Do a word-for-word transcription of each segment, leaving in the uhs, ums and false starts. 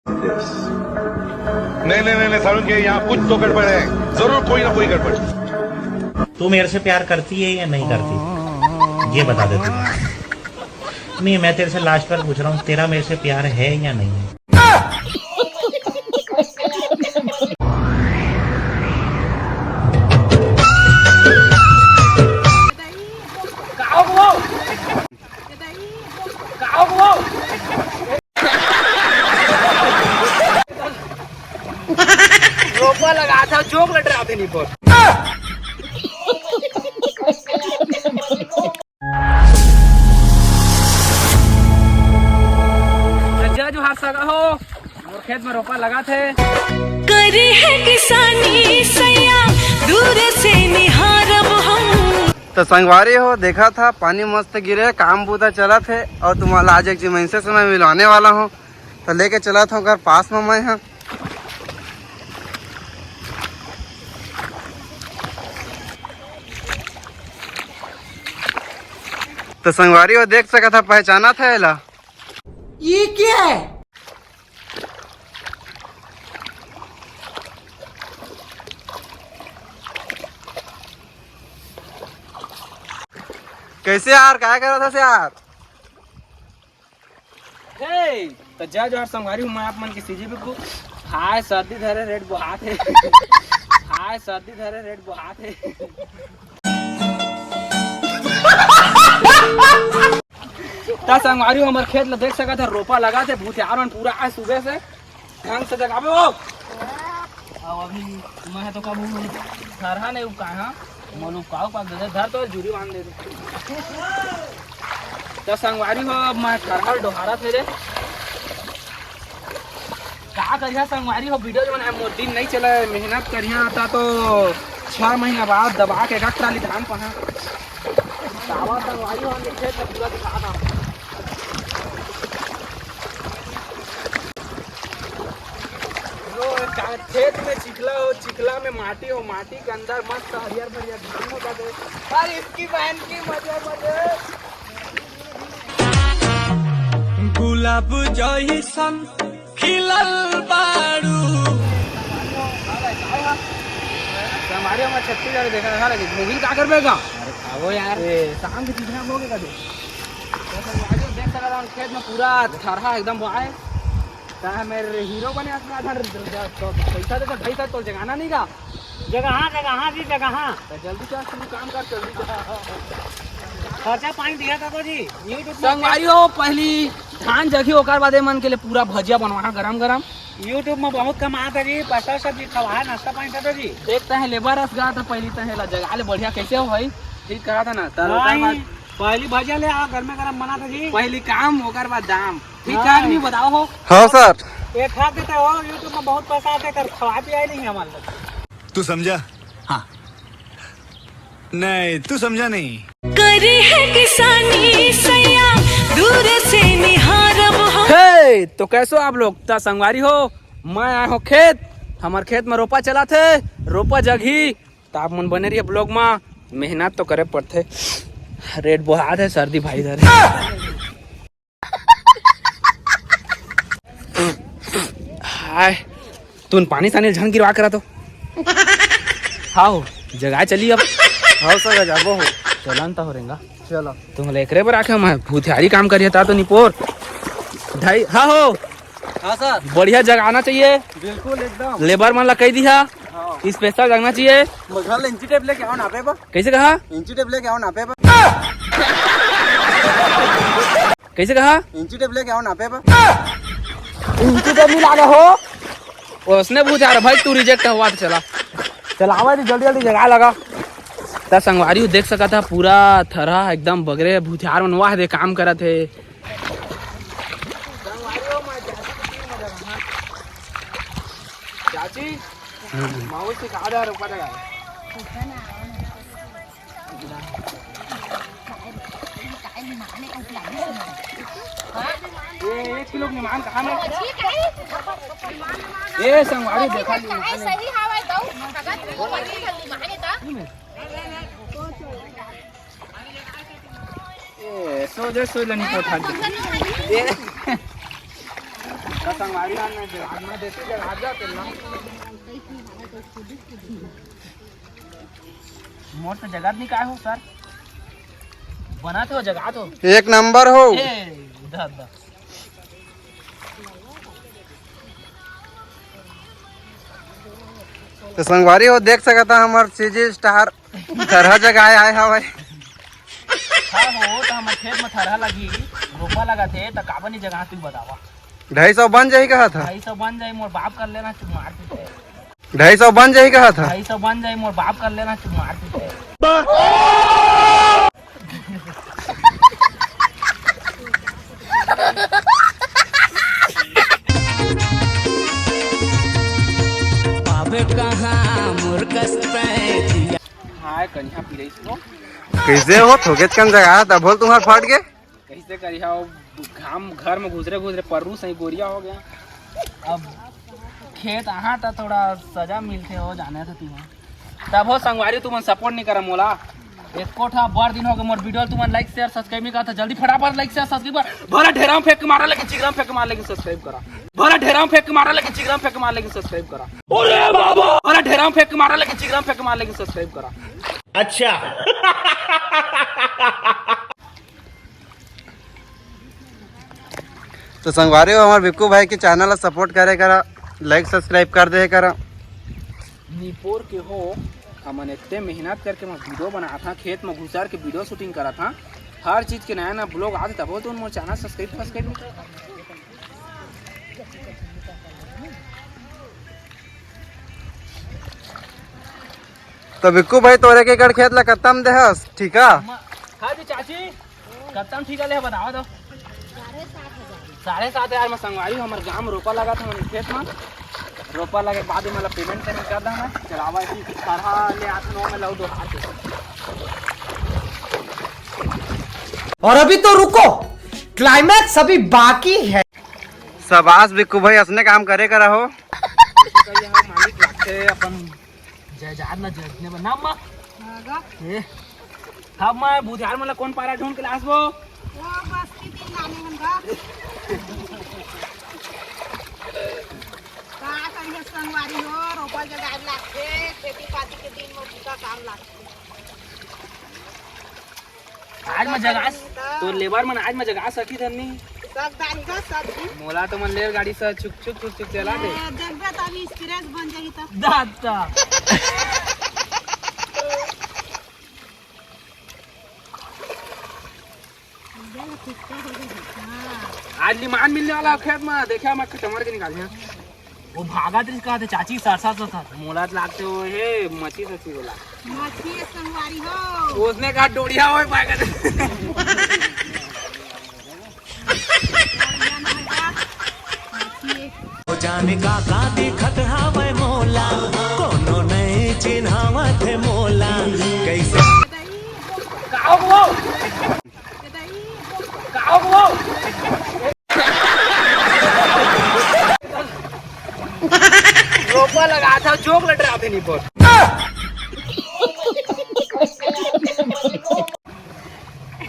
नहीं, नहीं, नहीं, नहीं, सारुण के यहाँ कुछ तो गड़बड़ है। जरूर कोई ना कोई गड़बड़। तू मेरे से प्यार करती है या नहीं करती, ये बता दे तू। नहीं, मैं तेरे से लास्ट बार पूछ रहा हूँ, तेरा मेरे से प्यार है या नहीं है? रोपा लगा था, जोक लट रहा थे नहीं पर। जय जोहार सगा हो, मोर खेत में रोपा लगा थे। करे है किसानी सैया, दूर से निहारब हम। तो संगवारी हो, देखा था पानी मस्त गिरे, काम बूता चला थे, और तुम्हारा आज एक जिमैसे से मैं मिलवाने वाला हूँ, तो लेके चला था घर पास में मैं हाँ। तो संगवारी हो, देख सकत हा, पहचाना था एला। ये क्या है? कैसे यार, काय करत हस यार? हे, त जय जोहार संगवारी हो, मैं आप मन के सीजी बिक्कू। हाय सर्दी धरे रेड बोहात हे। हाय सर्दी धरे रेड बोहात हे। त संगवारी हो, हमर खेत ल देख सकत हे, रोपा लगा थे, भूथियार मन पूरा आए सुबह से। ढंग से जगाबे हो। अब अभी मैं तो कब हूँ थरहा नहीं उपकाए हाँ, मोल उपकाओ पास दे दे, धर तो जूरी बांध दे दे। तो संगवारी हो, अब मैं थरहा डोहारा थे रे। का करिया संगवारी हो, वीडियो जो बनाए मोर दिन नहीं चले, मेहनत करिया था तो छह महीना बाद दबा के एक ट्राली धान पहा। सावा संगवारी हो, हमने खेत में पूरा दिखा था। लो, का-, खेत में चिखला हो, चिखला में माटी हो, माटी के अंदर मस्त हरियर भरियर धान हो जाते। अरे इसकी बहन की मजे मजे। गुलाब जैसन खिलल बाड़ू। हमारे हमर छत्तीसगढ़ देखा है, लगे घूमी का करबे का? अरे खाओ यार। ए, शाम के चिखला हो गए का दे? तो संगवारी हो देख सकत हन, खेत में पूरा थरहा एकदम बोआए। ता मेरे हीरो बने अपना धर, तो पैसा दे तो भाई साहब तो जगाना नहीं का। जगह, जगह जी, जगह। तो जल्दी चल, शुरू काम कर, जल्दी चल। खर्चा पानी दिया था जी, YouTube में। संगवारी हो, पहली धान जगी, ओकर बाद ए मन के लिए पूरा भजिया बनवा गरम गरम। YouTube में बहुत कमात है जी, पैसा सब जी खवा, नाश्ता पानी था जी। देख तहे लेबर अस गा, तो पहली तहे ला जगा ले बढ़िया, कैसे हो भाई? ठीक कहा था ना, तर ओकर नहीं, बाद पहली भजिया ले आ, गरमे गरम बना था जी। पहली काम, ओकर बाद दाम। ठीक हाँ। कहा कि नहीं, बताओ हो। हाँ सर। ये खा देते हो, YouTube में बहुत पैसा आते, कर खवा पिया ही नहीं हमारे लोग। तू समझा? हाँ। नहीं, तू समझा नहीं। करे है किसानी सैया, दूर से निहारब हम। हे, तो कैसे हो आप लोग? ता संगवारी हो, मैं आए हो खेत, हमार खेत में रोपा चला थे, रोपा जगही, तो आप मन बने रहिए vlog में। मेहनत तो करे पड़थे, रेट बोहात है, सर्दी भाई धरे। हाय, तुन पानी सानी झन गिरवा करा तो। हाँ हो, जगह चली अब। हाँ सर, जाबो हो। चलन तो हो रेंगा। चलो। तुम लेकरे पर आके मैं भूतिहारी काम करिए ता तो निपोर। ढाई, हाँ हो। हाँ सर। बढ़िया जगह आना चाहिए। बिल्कुल एकदम। लेबर मन ला कही दिहा। हाँ। स्पेशल रखना चाहिए। मगर इंची टेप लेके आओ ना पे बा। कैसे कहा? इंची टेप लेके आओ ना पे बा। कैसे कहा? इंची टेप लेके आओ ना पे बा। इंची टेप नहीं लागे हो। उसने पूछा, "अरे भाई, तू रिजेक्ट हुआ तो चला।" चलावा दी, जल्दी जल्दी जगह लगा। त संगवारी हो देख सकत हा, पूरा थरहा एकदम बगरे भूतिहार मन वाह दे काम करत हे। चाची, माहौल से कहा जा रहा, ऊपर लगा। ए, एक किलो निमान कहाँ में? ए, संगवारी देखा ली। सही हवा है, तो अगर वो पनीर का निमान है, तो ए, सो जा, सो जा, नहीं तो उठा दे। ए। संगवारी, आज मैं जगा, आज मैं देसी जगा जाते ना। मोर से जगा नहीं काय हो सर, बना तो जगा तो। एक नंबर हो। ए, इधर, इधर। तो संगवारी हो, देख सकता हमार सीजी स्टार थरहा जगाए आए हवय। हाँ हो, तो हमर खेत में थरहा लगी, रोपा लगा थे, तो काबर नहीं जगा तू बतावा। ढाई सौ बन जाही कहा था। ढाई सौ बन जाही, मोर बाप कर लेना, चुप मार पीटे। ढाई सौ बन जाही कहा था। ढाई सौ बन जाही, मोर बाप कर लेना, चुप मार पीटे। पावे कहाँ मोर कस पैतिया। हाय कन्या पिरई सुनो। कैसे हो थोकेच कन जगह त बोल तुम्हार फट के। कैसे करिहा वो घाम घर में घुसरे घुसरे पर्रू सही गोरिया हो गया। अब खेत आहा त थोड़ा सजा मिलते हो जाने था तुम। तब हो संगवारी तुमन सपोर्ट नहीं करा मोला। एको ठा बड़ दिन हो गए मोर वीडियो तुमन लाइक शेयर सब्सक्राइब नहीं करता। जल्दी फटाफट लाइक शेयर सब्सक्राइब कर। भरा ढेराम फेंक के मारा लेकिन चिगराम फेंक के मार लेकिन सब्सक्राइब करा। भरा ढेराम फेंक के मारा लेकिन चिगराम फेंक के मार लेकिन सब्सक्राइब करा। अरे बाबा। भरा ढेराम फेंक के मारा लेकिन चिगराम फेंक के मार लेकिन सब्सक्राइब करा। अच्छा। तो संगवारी हो, हमारे बिक्कू भाई के चैनल ला सपोर्ट करे करा, लाइक सब्सक्राइब कर दे करा। निपोर के हो, हमन इतने मेहनत करके मैं वीडियो बनात हां, खेत में घुसर के वीडियो शूटिंग करत हां, हर चीज के नया नया ब्लॉग आते तब तो मोर चैनल सब्सक्राइब सब्सक्राइब नहीं करता। तो बिक्कू भाई, तोरे के एकड़ खेत ला कत्ता म देहस, ठीक है? हाँ जी चाची, कत्ता म ठीक है, ले बतावा दो। साढ़े सात हजार में संगवारी हो, हमर गांव में रोपा लगा था, हमर खेत में रोपा लगे के बाद में मतलब पेमेंट पेमेंट कर दा, मैं चलावा इसी तरह ले आठ नौ में लाऊ दो हाथ। और अभी तो रुको, क्लाइमैक्स अभी बाकी है। शाबाश बिक्कू भाई, असने काम करे करा हो। मालिक लागथे अपन जायदाद ला जरने बर नाम मा। हाँ गा। ए, हम मैं बुधियार मन ला कौन पारा ढूंढ के लासबो? वो बस की दिन लाने मन गा। का करिए संगवारी हो, रोपा जगाए लागथे, खेती पाती के दिन में बुता काम लागथे। आज मैं जगा, तो लेबर मन आज मैं जगा सकी धन्नी। सब दानी का सब दिन। मोला तो मन लेर गाड़ी से छुक छुक छुक छुक चला दे। ए, देखबे त अभी स्क्रेच बन जाही त। दाता। आज लिमान मिलने वाला है खेत में, देखा मैं कटमर के निकाल लिया। वो भागत रहिस कहत हे, "चाची, सरसा, सरसा।" मोला त लागथे वो हे, मच्छी सच्ची बोला। मच्छी हे संगवारी हो। उसने कहा, "डोड़िया होय पाएगा।" डोड़िया नहीं बा, मच्छी हे। ओ जाने का का दिखत हावय मोला, कोनो नइ चिन्हावत हे मोला, कैसे का हो वो? रोपा लगा था, जोक लटरा थे नहीं पर।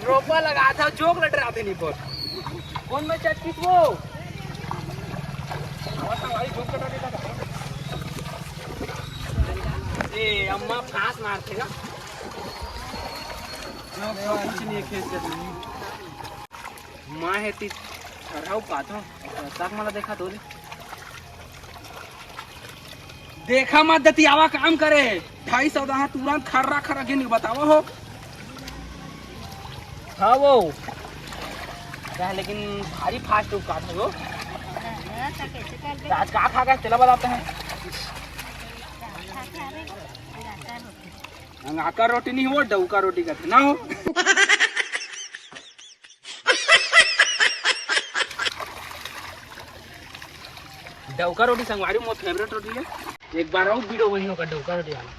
रोपा लगा था, जोक लटरा थे नहीं पर। कौन में चटकिस वो? ए, अम्मा फांस मारते ना। कुछ नहीं है खेत के। माँ हे ती थरहा उपात हो, तक मला देखा दो दे। देखा मत दतियावा काम करे, ढाई सौ दहा तुरंत खर्रा खर्रा गिन के बतावा हो। हाँ वो, क्या है, लेकिन भारी फास्ट उपात हो। तो आज का खा गए, तेला बताते हैं। अंगाकर रोटी नहीं हो, डौका रोटी का ना हो। डौका रोटी संगवारी मोर फेवरेट रोटी है। एक बार और वीडियो बनी होगा डौका रोटी वाला।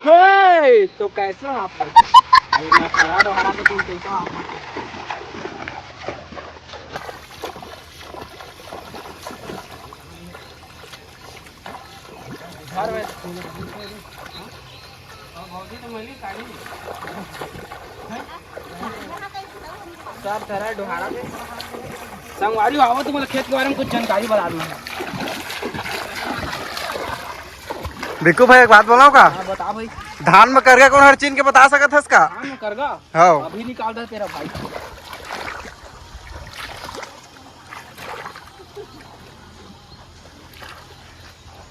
हे, तो कैसे हो आप लोग? अरे, मैं खड़ा रहा तो तुम कैसे हो आप लोग? यार, मैं भौजी तो मिली काली। सब थरा डोहारा के। संगवारी हो, आवो तो मोला खेत के बारे में कुछ जानकारी बता दो। बिक्कू भाई, एक बात बोलव का? हाँ, बता भाई। धान में करगा कौन हर चीन के बता सकत हस का? धान में करगा? हाँ। अभी निकाल दे तेरा भाई।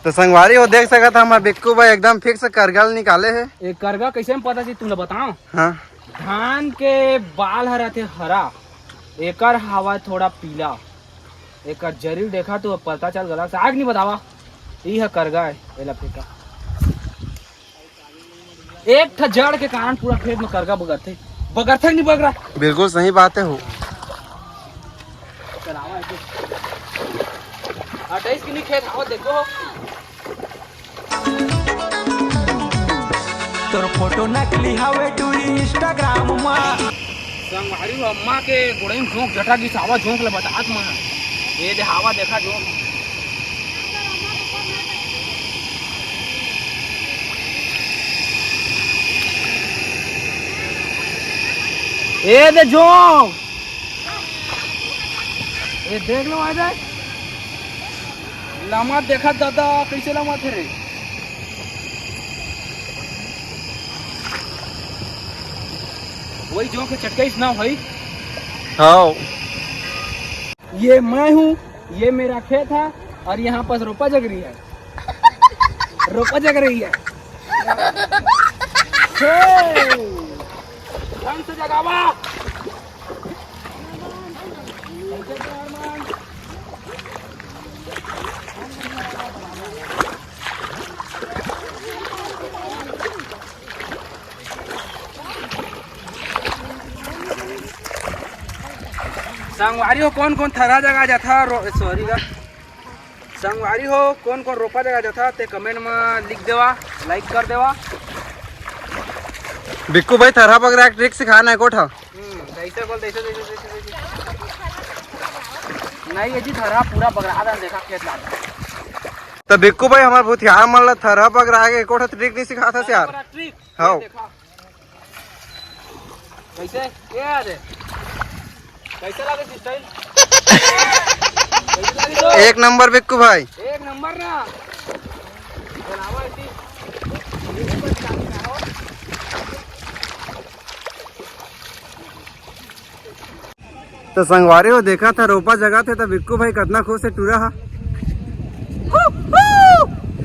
तो संगवारी हो, देख सकत ह, हमर बिक्कू भाई एकदम फिक्स करगा ल निकाले हे। ए, करगा कैसे में पता चली तुमला बताओ? हाँ। धान के बाल ह रथे हरा, एकर हवा थोड़ा पीला, एकर जरी देखा तो पता चल गला। आग नहीं बतावा, ई ह करगा है, एला फेंका। एक ठा जड़ के कारण पूरा खेत में करगा बगरथे। बगरथे कि नहीं बगरा? बिल्कुल सही बात है हो। चलावा ऐसे। अट्ठाईस के नहीं खेत, आओ देखो। तोर फोटो नकली हवे टूरी Instagram मा। संगवारी हो, अम्मा के गोड़ई में झोंक जटा गिस, आवा झोंक ले बतात मा। ये दे हवा देखा झोंक। ए दे जो। ए देख लो आ जाए। लमा देखा दादा, कैसे लमा थे रे? वही जो के चटकाइस ना भाई। हाँ। ये मैं हूँ, ये मेरा खेत है और यहाँ पास रोपा जग रही है। रोपा जग रही है। हे! ढंग से जगावा। संगवारी हो, कौन कौन थरा जगा जाथा रो-, सॉरी गा। संगवारी हो, कौन कौन रोपा जगा जाथा ते कमेंट में लिख देवा, लाइक कर देवा। बिक्कू भाई थरहा बगरा के ट्रिक सिखाना है कोठा। हम्म, जैसे बोल, जैसे, जैसे, जैसे, जैसे। नहीं, ये जी थरहा पूरा बगरा दन देखा खेत लाता। तो बिक्कू भाई हमार भूथियार मन ला थरहा बगरा के कोठा ट्रिक नहीं सिखाता यार। बड़ा ट्रिक। हाँ। ये देखा। कैसे? ये आ दे। कैसे लगे स्टाइल? कैसे लगे तो? एक नंबर बिक्कू भाई। एक नंबर ना। बनावा ऐसी। तो संगवारी हो, देखा था रोपा जगा थे तो बिक्कू भाई कितना खुश है टूरा हा।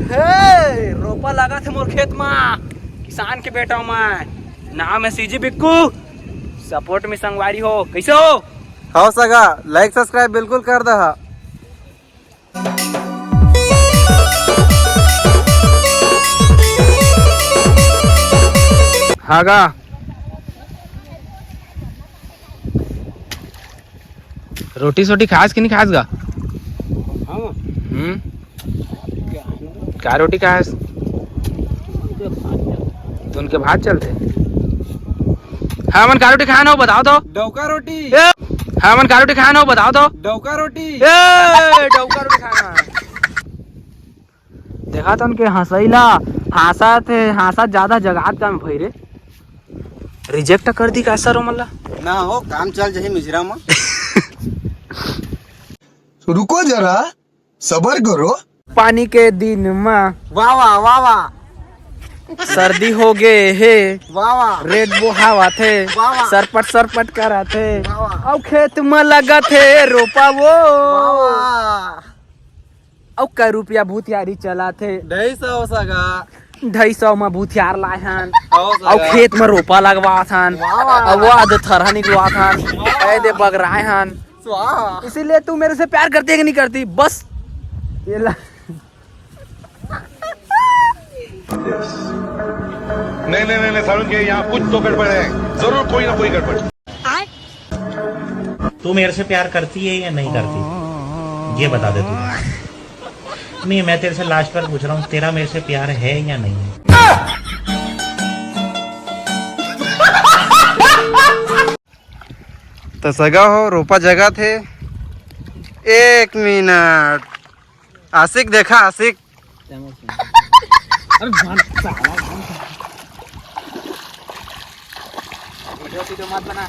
हे, रोपा लगा थे मोर खेत मा, किसान के बेटा मैं, नाम है सीजी बिक्कू। सपोर्ट में संगवारी हो, कैसे हो? हाँ सगा, लाइक सब्सक्राइब बिल्कुल कर दहा। हागा। रोटी सोटी खास कि नहीं खास गा? हाँ। हम्म। का रोटी खास? तुमके भात चलते। हमन का रोटी खान हो बताओ तो। डौका रोटी। ए, हमन का रोटी खान हो बताओ तो। डौका रोटी। ए, डौका रोटी खाना। देखा तो उनके हंसैला, हंसा थे, हंसा ज्यादा जगात का में भई रे। रिजेक्ट कर दी का सर ओमन ला? ना हो, काम चल जाही मिजरा में। रुको जरा, सबर करो। पानी के दिन मा। वाह, वाह, वाह, वाह। सर्दी हो गे हे। वाह, वाह। रेड बोहावा थे। वाह, वाह। सरपट, सरपट करा थे। वाह, वाह। अउ खेत म लगा थे रोपा वो। वाह, वाह। अउ कै रुपया भूतियारी चला थे। ढाई सौ सगा। ढाई सौ म भूतियार लाए हन। अउ सगा। अउ खेत म रोपा लगवात हन। वाह, वाह। अउ वो आदे थरहा निकलवात हन। वाह। ऐ दे बगराए हन। स्वाहा। इसीलिए तू मेरे से प्यार करती है कि नहीं करती? बस। ये ला। नहीं, नहीं, नहीं, नहीं, सारुण के यहाँ कुछ तो गड़बड़ है, जरूर कोई ना कोई गड़बड़। तू मेरे से प्यार करती है या नहीं करती, ये बता दे तू। नहीं, मैं तेरे से लास्ट बार पूछ रहा हूँ, तेरा मेरे से प्यार है या नहीं है? त सगा हो, रोपा जगा थे। एक मिनट, आशिक देखा, आशिक। अरे जान साला, जान साला। वीडियो वीडियो मत बना।